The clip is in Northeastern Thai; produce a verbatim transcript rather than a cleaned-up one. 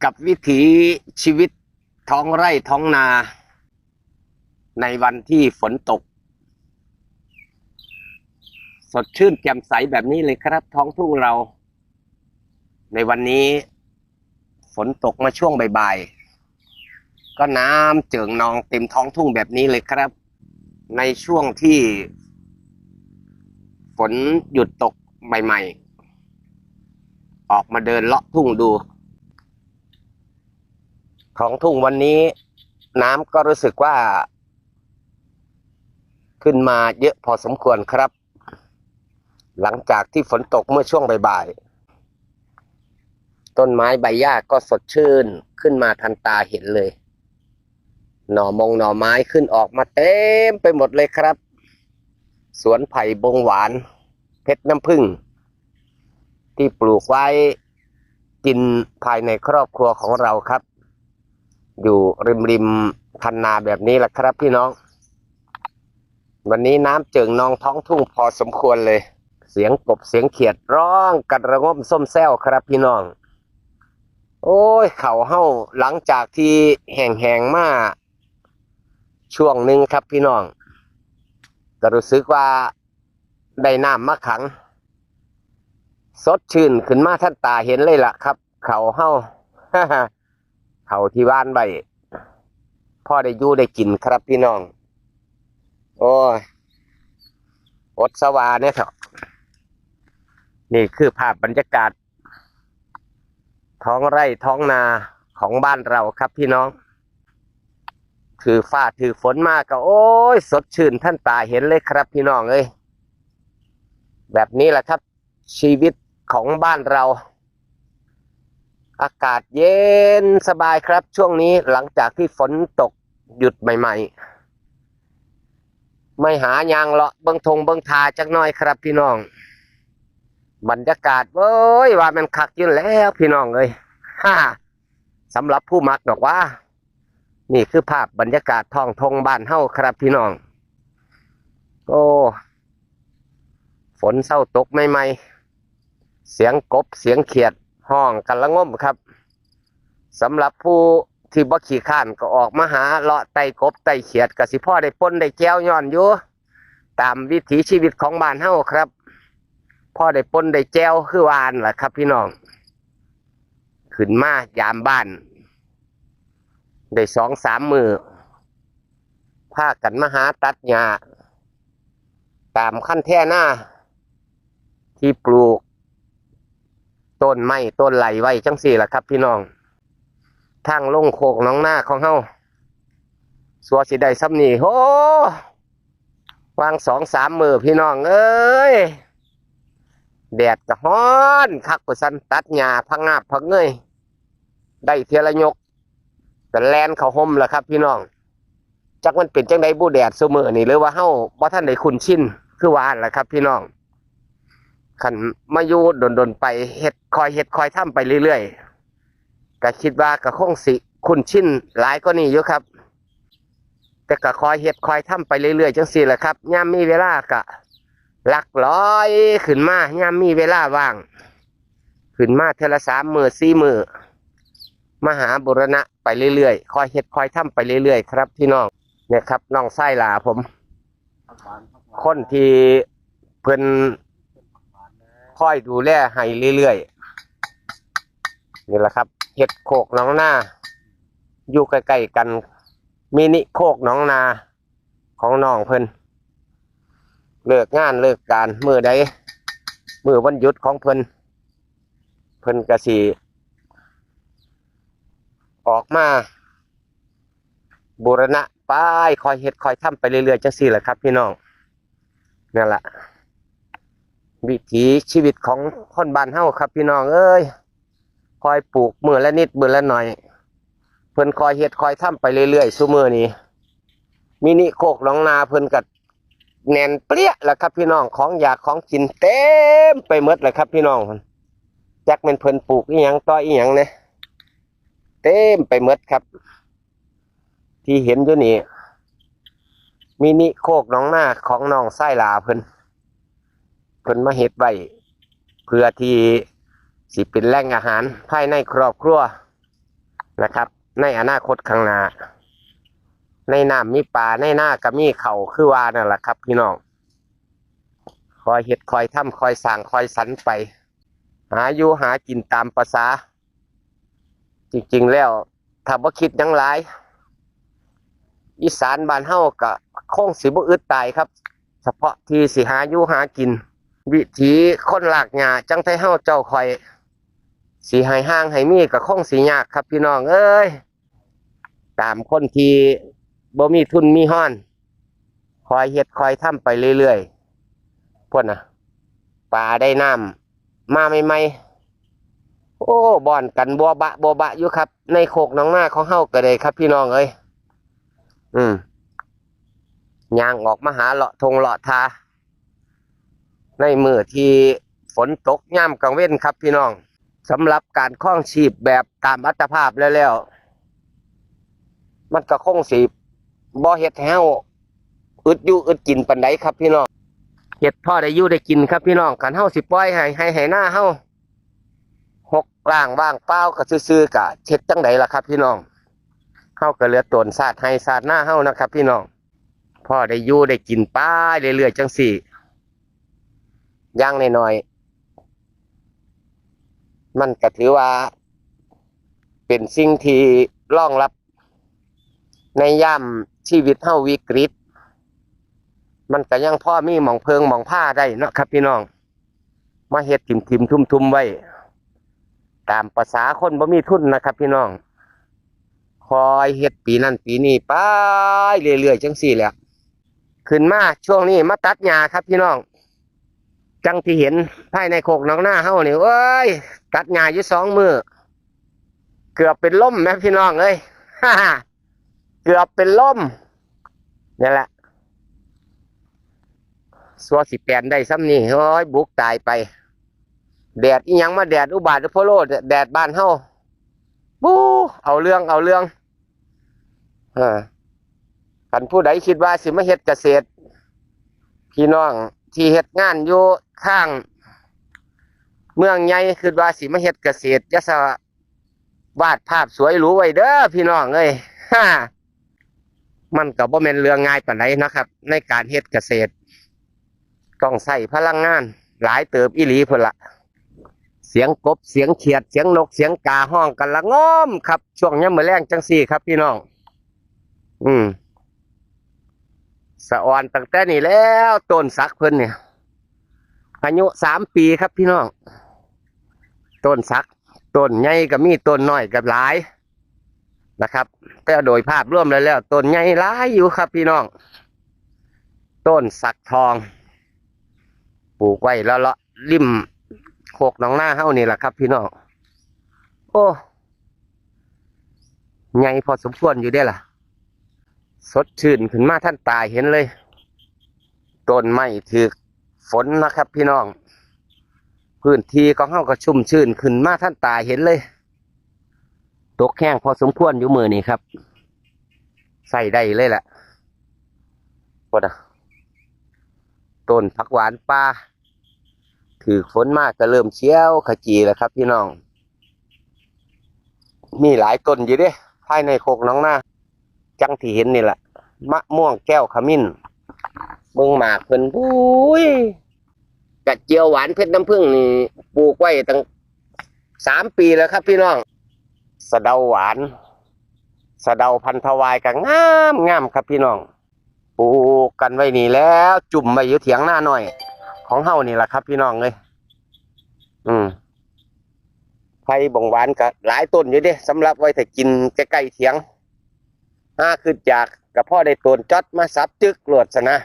กับวิถีชีวิตท้องไร่ท้องนา ในวันที่ฝนตก สดชื่นแจ่มใสแบบนี้เลยครับ ท้องทุ่งเรา ในวันนี้ฝนตกมาช่วงบ่ายๆ ก็น้ำเจิ่งนองเต็มท้องทุ่งแบบนี้เลยครับ ในช่วงที่ฝนหยุดตกใหม่ๆ ออกมาเดินเลาะทุ่งดู ท้องทุ่งวันนี้น้ำก็รู้สึกว่า ขึ้นมาเยอะพอสมควรครับ หลังจากที่ฝนตกเมื่อช่วงบ่ายๆ ต้นไม้ใบหญ้าก็สดชื่นขึ้นมาทันตาเห็นเลย หน่อมงหน่อไม้ขึ้นออกมาเต็มไปหมดเลยครับ สวนไผ่บงหวาน เพชรน้ำผึ้ง ที่ปลูกไว้กินภายในครอบครัวของเราครับ อยู่ริมริมคันนาแบบนี้แหละครับพี่น้อง วันนี้น้ำเจิ่งนองท้องทุ่งพอสมควรเลย เสียงกบเสียงเขียดร้องกันระงมส้มแซวครับพี่น้อง โอ้ย เขาเฮาหลังจากที่แห้งๆมาช่วงหนึ่งครับพี่น้อง ก็รู้สึกว่าได้น้ำมาขัง สดชื่นขึ้นมาทันตาเห็นเลยล่ะครับ เขาเฮา เขาที่หว่านไว้ พอได้อยู่ได้กินครับพี่น้อง โอ้ย อดสวาเนี่ยเถอะ นี่คือภาพบรรยากาศ ท้องไร่ท้องนาของบ้านเราครับพี่น้อง ถือฟ้าถือฝนมาก็ โอ้ย สดชื่นทันตาเห็นเลยครับพี่น้องเอ้ย แบบนี้แหละครับ ชีวิตของบ้านเรา อากาศเย็นสบายครับ ช่วงนี้หลังจากที่ฝนตกหยุดใหม่ๆ ไม่หายางเลาะเบิ่งทงเบิ่งทาจักหน่อยครับพี่น้อง บรรยากาศเว้ย ว่ามันคักอยืนแล้วพี่น้องเอ้ย ฮ่า สำหรับผู้มักดอกว่า นี่คือภาพบรรยากาศท้องทงบ้านเฮาครับพี่น้อง โอ้ ฝนเซาตกใหม่ๆ เสียงกบเสียงเขียดฮ้องกันระงมครับ สำหรับผู้ที่บ่ขี้คร้านก็ออกมาหาเลาะไต่กบไต่เขียด ก็สิพอได้ป่นได้แจ่วย้อนอยู่ ตามวิถีชีวิตของบ้านเฮาครับ พอได้ป่นได้แจ่วคือว่าหั่นล่ะครับพี่น้อง ขึ้นมายามบ้าน ได้สองสามมื้อ พากันมาหาตัดหญ้า ตามคันแท่นา ที่ปลูกต้นไม้ต้นไหลไว้จังซี่ล่ะครับพี่น้อง ทางลงโคกหนองนาของเฮา สัวสิได้ส่ำนี้ โห วางสองสามมื้อพี่น้องเอ้ย แดดก็ฮ้อนคักกว่าซั่น ตัดหญ้าพะงาบพะเงย ได้เทื่อละยก ก็แล่นเข้าฮ่มล่ะครับพี่น้อง จักมันเป็นจังใดบุแดดซุมื้อนี่ หรือว่าเฮาบ่ทันได้คุ้นชิน คือว่าหั่นล่ะครับพี่น้อง คันมาอยู่ดนๆไป เฮ็ดค่อยเฮ็ดค่อยทำไปเรื่อยๆ ก็คิดว่าก็คงสิคุ้นชินหลายกว่านี้อยู่ครับ แต่ก็ค่อยเฮ็ดค่อยทำไปเรื่อยๆจังซี่แหละครับ ยามมีเวลาก็ลักลอยขึ้นมา ยามมีเวลาว่าง ขึ้นมาเทื่อละสามมื้อสี่มื้อ มาหาบูรณะไปเรื่อยๆ ค่อยเฮ็ดค่อยทำไปเรื่อยๆครับพี่น้อง เนี่ยครับ น้องชายหล้าผม คนที่เพิ่นคอยดูแลให้เรื่อยๆ นี่แหละครับ เฮ็ดโคกหนองนา อยู่ใกล้ๆกัน มินิโคกหนองนาของน้องเพิ่น เลิกงานเลิกการมื้อใด มื้อวันหยุดของเพิ่น เพิ่นก็สิออกมาบูรณะไป ค่อยเฮ็ดค่อยทำไปเรื่อยๆจังซี่แหละครับพี่น้อง นั่นล่ะ วิถีชีวิตของคนบ้านเฮาครับพี่น้องเอ้ย ค่อยปลูกมื้อละนิดมื้อละหน่อย เพิ่นค่อยเฮ็ดค่อยทำไปเรื่อยๆซุมื้อนี้ มินิโคกหนองนาเพิ่นก็แน่นเปรี้ยแล้วครับพี่น้อง ของอยากของกินเต็มไปหมดเลยครับพี่น้อง จักแม่นเพิ่นปลูกอีหยังต่ออีหยังเนี่ย เต็มไปหมดครับ ที่เห็นอยู่นี่ มินิโคกหนองนาของน้องชายหล้าเพิ่น เพิ่นมาเฮ็ดไว้ เพื่อที่สิเป็นแหล่งอาหารภายในครอบครัว นะครับ ในอนาคตข้างหน้า ในน้ำมีปลา ในนาก็มีข้าว คือว่านั่นแหละครับพี่น้อง คอยเฮ็ดคอยทำ คอยสร้างคอยสรรไป หาอยู่หากินตามประสา จริงๆแล้ว ถ้าบ่คิดหยังหลาย อีสานบ้านเฮาก็คงสิบ่อึดตายครับ เฉพาะที่สิหาอยู่หากิน วิถีคนลากหญ้าจั่งไทเฮาเจ้าข้อย สิให้ห่างให้มีก็คงสิยากครับพี่น้องเอ้ย ตามคนที่บ่มีทุนมีฮอน คอยเฮ็ดคอยทำไปเรื่อยๆ พุ้นน่ะ ปลาได้น้ำมาใหม่ๆ โอ้ บ่อนกันบัวบะบัวบะอยู่ครับ ในโคกหนองนาของเฮาก็ได้ครับพี่น้องเอ้ย อืม ย่างออกมาหาเลาะทงเลาะทา ในมื้อที่ฝนตกยามกลางเว็นครับพี่น้อง สำหรับการครองชีพแบบตามอัตภาพแล้วแล้ว มันก็คงสิบ่เฮ็ดให้เฮาอึดอยู่อึดกินปานใดครับพี่น้อง เฮ็ดพอได้อยู่ได้กินครับพี่น้อง คันเฮาสิปล่อยให้ไร่ให้นาเฮา ฮกล้างว่างเปล่าก็ซื่อๆ ก็เฮ็ดจั่งใดล่ะครับพี่น้อง เฮาก็เหลือโตนซาดไร่ซาดนาเฮานะครับพี่น้อง พอได้อยู่ได้กินไปเรื่อยๆ จั่งซี้ อย่างน้อยๆ มันก็ถือว่าเป็นสิ่งที่รองรับในยามชีวิตเฮาวิกฤต มันก็ยังพอมีหม่องเพิงหม่องพาได้เนาะครับพี่น้อง มาเฮ็ดถิ่มๆ ทุ่มๆ ไว้ ตามประสาคนบ่มีทุนนะครับพี่น้อง คอยเฮ็ดปีนั้นปีนี้ไปเรื่อยๆ จั่งซี้แหละ ขึ้นมาช่วงนี้มาตัดหญ้าครับพี่น้อง จั่งที่เห็นภายในโคกหนองนาเฮานี่ โอ้ย ตัดหญ้าอยู่สองมื้อ เกือบเป็นลมแหมพี่น้องเอ้ย เกือบเป็นลม นี่แหละ สัวสิแปนได้ส่ำนี่ โอ้ย บุกตายไป แดดอิหยังมาแดดอุบาทอุพโล แดดบ้านเฮา บู๊ เอาเรื่อง เอาเรื่อง เออ คันผู้ใดคิดว่าสิมาเฮ็ดเกษตร พี่น้องที่เฮ็ดงานอยู่ทางเมืองใหญ่ คิดว่าสิมาเฮ็ดเกษตร อย่าสะวาดภาพสวยหรูไว้เด้อพี่น้องเอ้ย ฮ่า มันก็บ่แม่นเรื่องง่ายปานใดนะครับ ในการเฮ็ดเกษตร ต้องใช้พลังงานหลายเติบอีหลีพุ้นละ เสียงกบ เสียงเขียด เสียงนก เสียงกาฮ้องกันละง่อมครับ ช่วงยามมื้อแลงจั่งซี้ครับพี่น้อง อืม สะออนตั้งแต่นี่แล้ว ต้นสักเพิ่นเนี่ย อายุสามปีครับพี่น้อง ต้นสัก ต้นใหญ่ก็มี ต้นน้อยก็หลายนะครับ แต่โดยภาพรวมแล้วแล้ว ต้นใหญ่หลายอยู่ครับพี่น้อง ต้นสักทอง ปลูกไว้เลาะๆ ริมโคกหนองนาเฮานี่แหละครับพี่น้อง โอ้ ใหญ่พอสมควรอยู่เด้ล่ะ สดชื่นขึ้นมาทันตาเห็นเลย ต้นไม้ถืกฝนนะครับพี่น้อง พื้นที่ของเฮาก็ชุ่มชื่นขึ้นมาทันตาเห็นเลย ตกแฮงพอสมควรอยู่มื้อนี้ครับ ใช้ได้เลยล่ะ พุ้นน่ะ ต้นผักหวานป่า ถืกฝนมาก็เริ่มเขียวขจีแล้วครับพี่น้อง มีหลายต้นอยู่เด้ ภายในโคกหนองนา จั่งที่เห็นนี่แหละ มะม่วงแก้วขมิ้น เบิ่งหมากเพิ่น บุ้ย กระเจียวหวานเพชรน้ำผึ้งนี่ ปลูกไว้ตั้งสามปีแล้วครับพี่น้อง สะเดาหวาน สะเดาพันธุ์ทวายก็งามงามครับพี่น้อง ปลูกกันไว้นี่แล้ว จุ่มไว้อยู่เถียงนาน้อยของเฮานี่ล่ะครับพี่น้องเอ้ย อืม ไผ่บงหวานก็หลายต้นอยู่เด้ สำหรับไว้ถ้ากินใกล้ๆเถียง หาคิดอยากก็พอได้โตนจ๊อดมาสับจึกโลดซะนะ